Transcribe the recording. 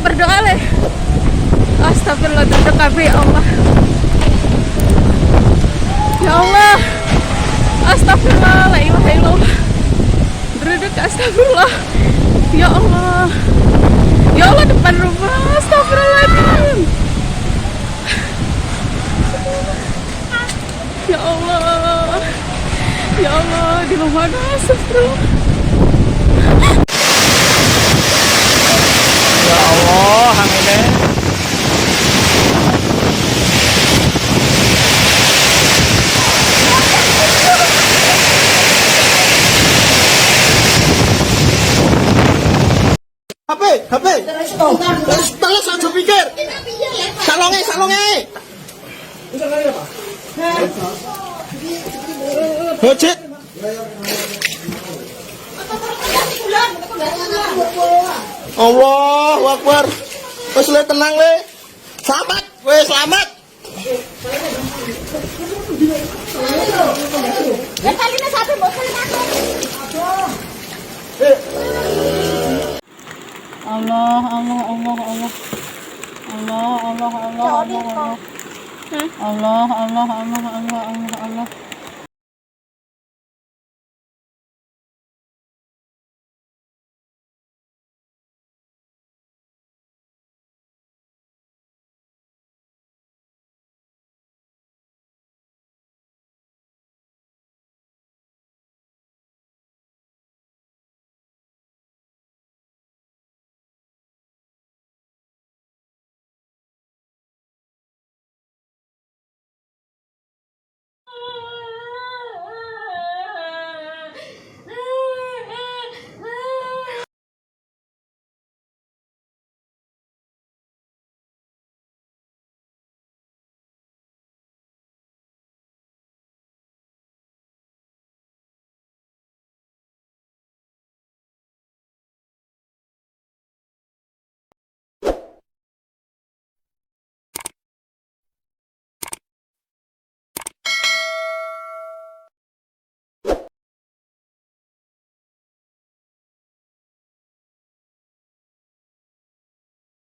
berdoa le. Astagfirullah, duduk kabeh ya Allah. Ya Allah. Astagfirullah, la ilaha illallah. Duduk astagfirullah. Ya Allah. Ya Allah, depan rumah. Astagfirullahaladzim. Ya Allah. Ya Allah, di mana astagfirullah. Ya Allah, angine. HP, HP. Terus terus aja pikir. Salonge, salonge. Hojit. Allahu Akbar. Wis le tenang le. Selamat, wes selamat. Allah, Allah, Allah, Allah. Allah, Allah, Allah, Allah, Allah. Allah, Allah, Allah, Allah, Allah, Allah.